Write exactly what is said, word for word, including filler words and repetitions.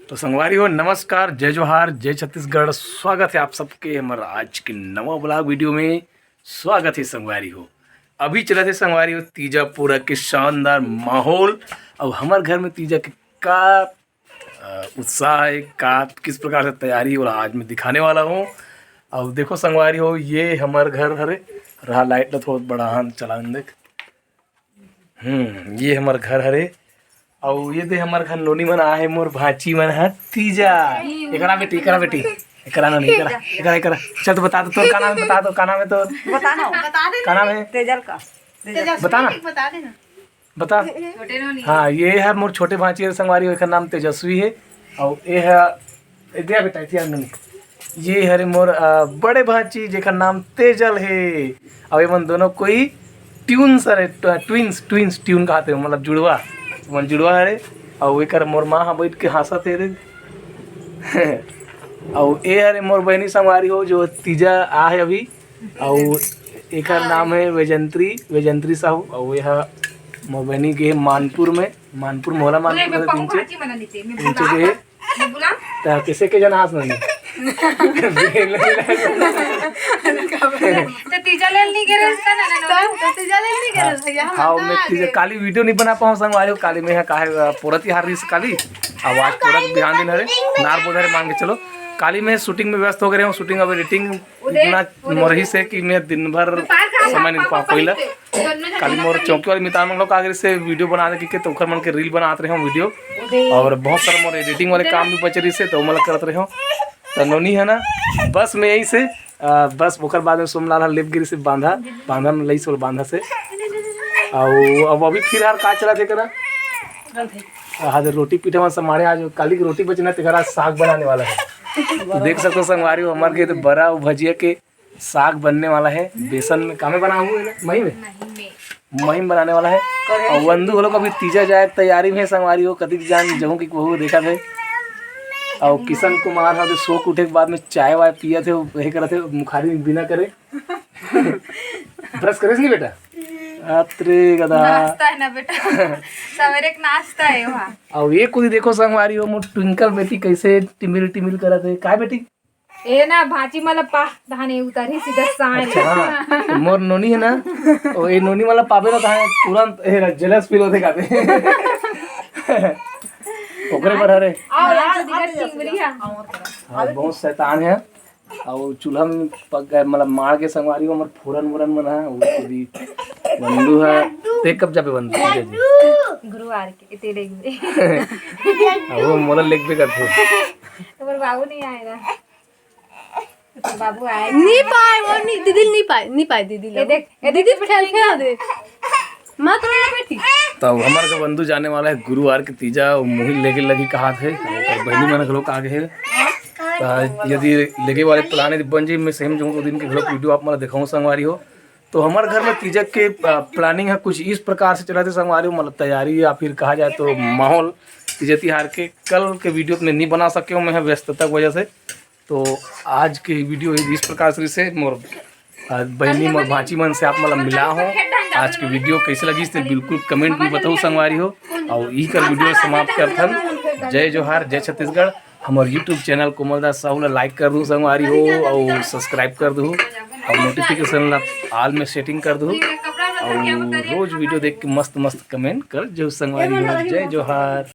तो संगवारी हो, नमस्कार, जय जोहार, जय छत्तीसगढ़। स्वागत है आप सबके हमर आज के नवा ब्लॉग वीडियो में। स्वागत है संगवारी हो। अभी चलत है संगवारी हो तीजा पूरा के शानदार माहौल। और हमर घर में तीजा के का अ, उत्साह है, का किस प्रकार से तैयारी हो रहा, आज मैं दिखाने वाला हूँ। और देखो संगवारी हो, ये हमर घर हरे, रहा लाइट ला थोड़ा बढ़ा चला देख। हम्म, ये हमर घर हरे। और ये दे हमर घर नोनी मन आहे, मोर भांची मन है तीजा। एकरा बेटी, एकरा बेटी, एकरा नोनी, एकरा, एकरा, एकरा। चल तो बता दो, तोर का नाम है, बता दो, का नाम है तोर? बता ना। का नाम है? तेजल का। तेजस्वी बता ना। बता देना। बता। छोटे नोनी। हाँ, ये है मोर छोटे भांची है संगवारी, एकर नाम तेजस्वी है। और ये है, ए, दे बेटा, इतिया नोनी। ये हरे मोर, अ, बड़े भांची, जेकर नाम तेजल है। और ये मन दोनों कोई ट्यून्स हरे, ट्व-, ट्विन्स, ट्विन्स, ट्यून कहते हैं, मतलब जुड़वा, मन जुड़वा हरे। और एकर मोर माँ हा बैठ के हंसत है रे। और ये हरे मोर बहनी संगवारी हो, जो तीजा आ है अभी। और एकर नाम है वैजंत्री, वैजंत्री साहू। और ये हा मोर बहनी के मानपुर में, मानपुर मोहला मानपुर में पहुंचे, पहुंचे के। त कैसे के जना हंस नहीं? तो तीजा ले नहीं गिरे इसका ना, ना, ना। तो तीजा ले नहीं गिरे भैया, हम हाँ, मैं तीजा काली वीडियो नहीं बना पाऊँ संगवारी हो, काली में है काहे, अ, पोरा तिहार रही काली, आवाज पोरा के बिहान दिन हरे, नार बोधरे मान के चलो, काली में शूटिंग में व्यस्त हो गए हूँ, शूटिंग अब एडिटिंग इतना मोरही से कि मैं दिन भर समय नहीं पा पाइला। काली मोर चौकी वाली मितान मन लोग आगे से वीडियो बना दे के, तो ओकर मन के रील बनात रहे हूँ वीडियो, और बहुत सारा मोर एडिटिंग वाले काम भी बचे रही से, तो ओमन ला करत रहे हूँ। तो नोनी है ना, बस मैं यही से, आ, बस ओकर बाद में सोमलाल हा लेप गिरी से बांधा, बांधा में लई सोल बांधा से। और अब अभी फिर यार का चला थे करा? हाँ, रोटी पीठे में समारे, आज काली की रोटी बचना, तेरा आज साग बनाने वाला है। तो देख सकते हो संगवारी हो, हमारे के तो बरा और भजिया के साग बनने वाला है। बेसन में कामे बना हुआ है ना, मही में? मही में। मही में बनाने वाला है। और वंदू घलो अभी तीजा जाए के तैयारी में है संगवारी हो, कतिक जान जहूँ की बहू देखा थे। और किशन कुमार हा तो सो के उठे के बाद में चाय वाय पिया थे, वही करा थे, मुखारी बिना करे। ब्रश करे नहीं बेटा? अतरे गदा। नाश्ता है ना बेटा, सवेरे के नाश्ता है वहाँ। और ये कुछ देखो संगवारी हो, मोर ट्विंकल बेटी कैसे टिमिल टिमिल करत है। काय बेटी? ए ना, भांची मला पा, धाने उतारी सीधा साँय। अच्छा, हाँ। मोर नोनी है ना, ओ, ए नोनी मला पावे ना, धाने तुरंत, ए, jealous feel होते काते। ओकरे पर हरे। आओ, यार, दीदी का टिंगरी है। हाँ, बहुत शैतान है। और चूल्हा में पक गए, मतलब, मार के संगवारी हो, हमर फोरन वोरन मन है, वो भी बंधु है। ते कब जाबे बंधु? गुरुवार के, तेरे गुरुवार। अब वो मोला लेके करते। तुम्हारे बाबू नहीं आएगा। बाबू आए। नहीं पाए, वो नहीं, दीदी नहीं पाए, नहीं पाए दीदी ये लोग। देख, ये दीदी देख, खेल खेल दे। मत रो बेटी। तब हमार के बंधु जाने वाला है गुरुवार के तीजा, वो मुही लेके लगी कहा थे, और बहनी मन के लोग आगे है। तो यदि लेके वाले प्लान यदि बन जाए, मैं सेम जो दिन के लोग वीडियो आप मतलब दिखाऊँ संगवारी हो। तो हमारे घर में तीजा के, आ, प्लानिंग है कुछ इस प्रकार से चला थे संगवारी हो, मतलब तैयारी या फिर कहा जाए तो माहौल तीजा तिहार के। कल के वीडियो में नहीं बना सके हूँ मैं, व्यस्तता की वजह से। तो आज के वीडियो इस प्रकार से से मोर, आ, बहनी मोर भांची मन से आप मतलब मिला हो। आज के वीडियो कैसे लगी से बिल्कुल कमेंट में बताओ संगवारी हो। और ई कर वीडियो समाप्त करथन। जय जोहार, जय छत्तीसगढ़। हमारे YouTube चैनल कोमल दास साहू ला लाइक कर दू संगवारी हो, और सब्सक्राइब कर दू, और नोटिफिकेशन ला ऑल में सेटिंग कर दू, और रोज वीडियो देख के मस्त मस्त कमेंट कर जो संगवारी हो। जय जोहार।